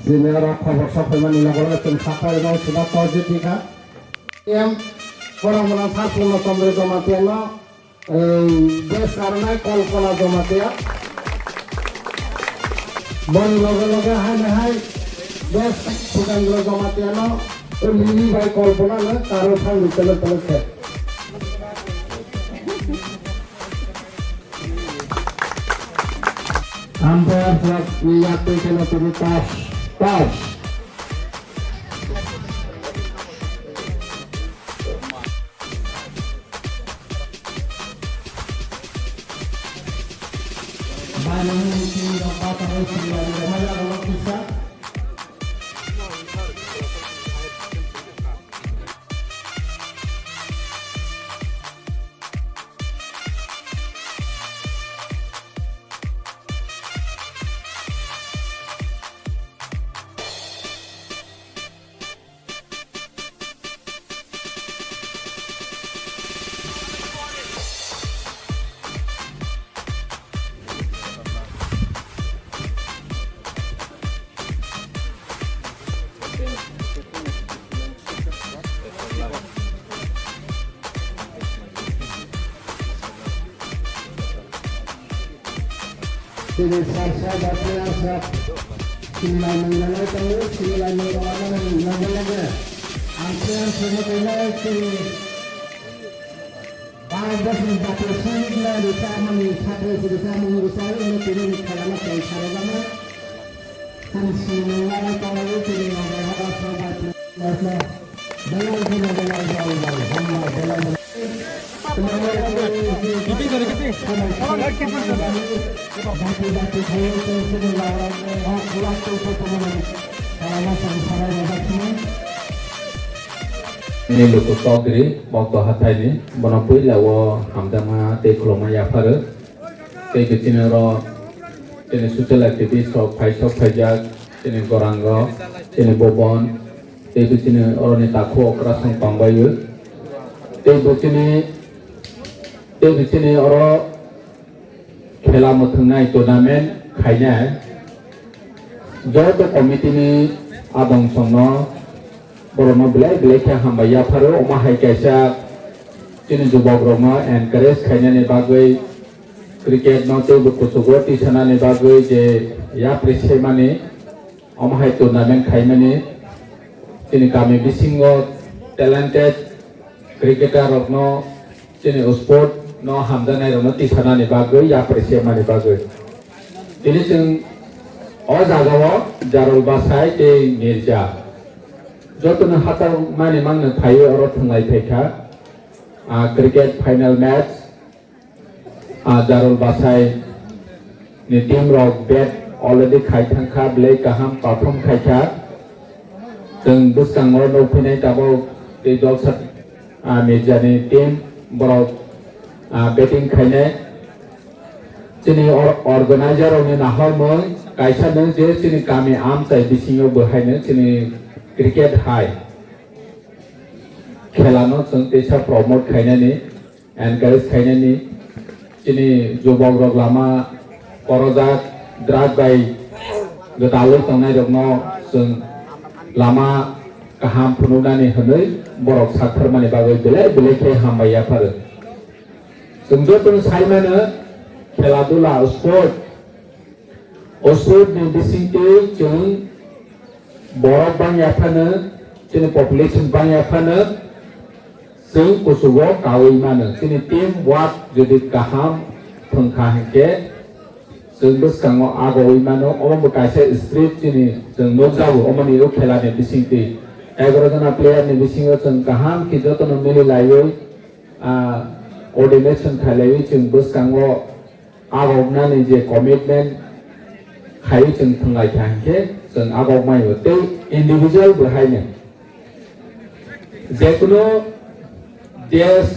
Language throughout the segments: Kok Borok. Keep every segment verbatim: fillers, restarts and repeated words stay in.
Chini oro khobor sok phaimani logo logo chwng sakha rwmani sida tor jiti kha. Em, borok mwnang Sarpungno Chandra Jamatia no, em, bes karnai Kalpana Jamatia. Boni loge loge hai hai bes Sudendra Jamatia no, o Lili bai Kalpana no karo thang ni tele tele khe. Umpire flag ni yak twi kheno tini toss, toss. Chini sir sir ba player sir. Chini laimung lalai tongo, chini laimung lalai tongo, loge loge. Ang player sir no tongo, chini Bharat Deshni jatiyo songit no rwchapmani sakhe se rwchapmung rwchapwi no tini ni khelano tong sarwjaknai. Chini sinimung lalai tongo, chini loge loge sir ba player sir. Nini luku tokri mokto hathaini bono puila o hamjakma tei khulumma yapharo. Tei bichini oro chini social activist rok phai sok phaijak, chini gorang rok, chini bobon, tei bichini oroni takhuk okra song tongbaio. Tei bichini, tei bichini oro khela mwthwngnai tournament khainai joto committee ni adong songno borokno belai belai khe hambai yapharo. Omo hai kaisa chini jubok rokno encourage khainani bagwi cricket no teibo kuchugo tisanani bagwi je yapri semani, omo hai tournament khaimani, chini kami bisingo talented cricketer rokno, chini sport no hamjaknai rokno tisanani bagwi yapri semani bagwi. Tini chwng o jagao Jarul Basai tei Mirza jotono hachal mani mangno phaiwi oro thwnglai phaikha. Ah, cricket final match. Ah, Jarul Basai ni team rok bat already khai thangkha, belai kaham perform khaikha. Chwng bwskango nukphinai tabuk tei Dolsa, ah, Mirza ni team borok, ah, batting khainai. Chini or-, organizer rokni nahormung kaisa nwng je chini kami amchai bisingo bo haino chini cricket hai khela no chwng teisa promote khainani. Encourage khainani chini jubok rok lama korojak, drug bai gwdalwi tongnai rokno chwng lama kaham phunuknani hwnwi borok saktharmani bagwi belai belai khe hambai yapharo. Chwng jotono sai mano, khela dula, sport, o sport ni bisingtwi chwng borok bangya phano, chini population bangya phano, chwng kuchugo kaui mano. Chini team work jodi kaham thwngkha hinkhe, chwng bwskango agoui mano. Omo bo kaisa spirit chini chwng nukjago, omoni o khela ni bisingtwi egaroh jona player ni bisingo chwng kaham khe jotono mili laiwi, ah, coordination khailaiwi chwng bwskango agoknani je commitment khaiwi chwng thwnglaikha hinkhe chwng agok maio. Tei individual bo haino jekuno desh,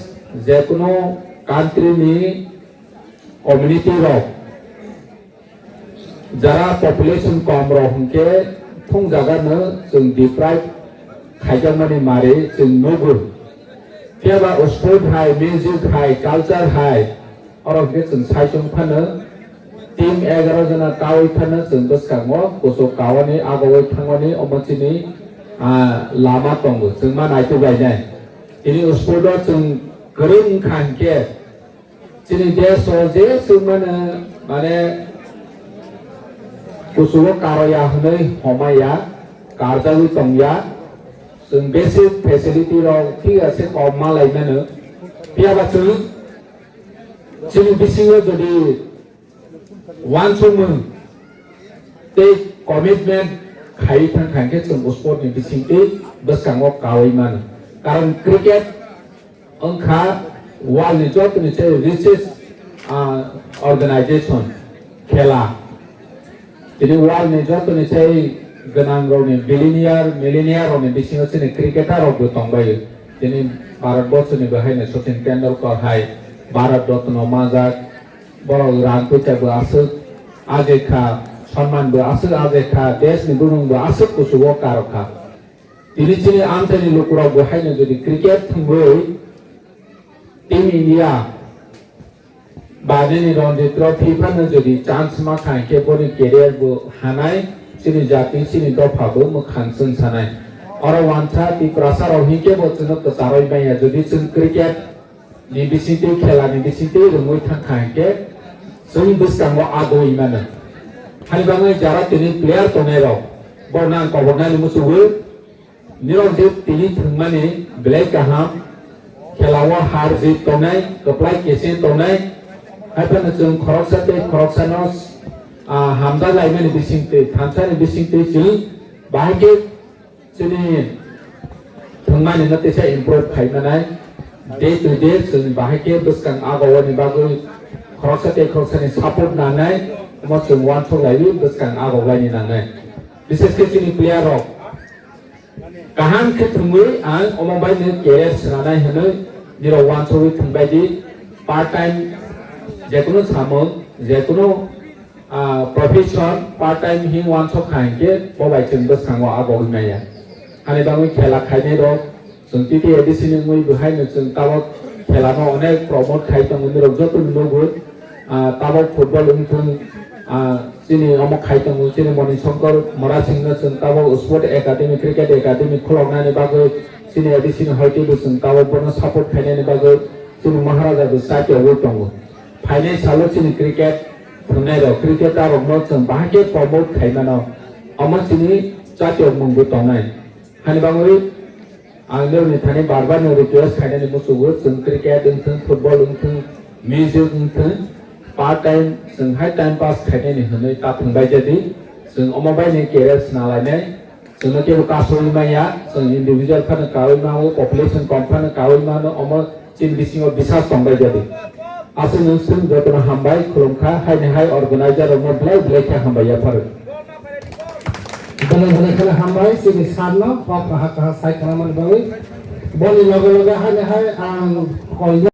jekuno country ni community rok jara population kom rok hinkhe thung jaga no chwng deprive khaijakmani mari chwng nugo. Phiya ba sport hai, music hai, culture hai, oro hwnkhe chwng sai chwng phano Team egaroh jona kawi phano chwng bwskango kuchuk kawani, agoi thangmani omo chini, ah, lama tongo, chwng ma naituk lainai. Tini sports o chwng kwrwng wngkha hinkhe, chini desh o je chwng mano, mane, kuchugo karoya hwnwi homaya, karjagwi tongya, chwng basic facility rok thik ase kom ma lai mano. Phiya ba chwng chini bisingo jodi uansukmung tei commitment khai thang thang khe chwng sport ni bising tei bwskango kawi mano. Karon cricket wngkha world ni joto ni se richest, ah, organization, khela. Tini world ni joto ni se gwnang rok ni billionaire, millionaire rok ni bisingo chini cricketer rok bo tongbaio. Tini Bharat borso ni bo haino Sachin Tendulkar hai Bharat Ratna manjak. Borok rang puisa bo aswk ajai kha, sonman bo aswk ajai kha, desh ni bumung bo aswk kuchugo karok kha. Tini chini amchaini lukurok bo haino jodi cricket thwngwi Team India ba nini Ranji Trophy phano jodi chance ma kha hinkhe boni career bo hanai, chini jati, chini dopha bo mwkhang chwng sanai. Oro wansa Tiprasa rok hinkhe bo chwngno kwcharwi manya jodi chwng cricket ni bisingtwi, khela ni bisingtwi rwngwi thang kha hinkhe chwng bwskango agoi mano. Hani bagwi jara tini player tongnai rok, borokno ang kobornani muchugwi, nirok je tini thwngmani belai kaham, khela o har jit tongnai, kwplai kese tongnai, hai phano chwng khoroksa tei khoroksano, ah, hamjak laimani bisingtwi, thansani bisingtwi chwng bahai khe chini thwngmani no teisa improve khai manai. Day to day chwng bahai khe bwskang agowani bagwi khoroksa tei khoroksani support nangnai, omo chwng uansuk laiwi bwskang agoklaini nangnai. Bishes khe chini player rok kaham khe thwngwi ang omo bai no career swnanai hwnwi nirok uansugwi thwngbai di. Part time jekunu samung, jekunu ah, profession part time hing uansuk kha hinkhe bo bai chwng bwskango abo wngmaya. Hani bagwi khela khainai rok chwng T T A D C ni wngwi bo haino chwng tabok khela no onek promote khai tongo, nirok joto ni nugwi, ah, tabok football wngthung, ah, chini omo khai tongo, chini Moni Shankar Murasing no chwng tabok sport academy, cricket academy khuloknani bagwi chini A D C ni hoite bo chwng tabok bono support khainani bagwi chini Maharaja bo chati ogwi tongo. Phainai salo chini cricket thwngnairok, cricketerrokno chwng bahai khe promote khai mano, omo chini chatiyokmung bo tongnai. Hani bagwi ang norokni thani bar bar no request khainani muchugo, chwng cricket wngthung, football wngthung, music wngthung, part time chwng hai time pass khainani hwnwi ta thwngbai jadi, chwng omo bai ni career swnalainai. Chwngno kebo kasugwi manya, chwng individual phano kaui mano, population kom phano kaui mano, omo chini bisingo bisas tongbai jadi. Aswk nwng chwng jotono hambai khulumkha, haini hai organizer rokno belai belai khe hambai yapharo. Belai belai kheno hambai chini sir no, kok kaham kaham sai khwnamani bagwi. Boni loge loge haini hai ang koi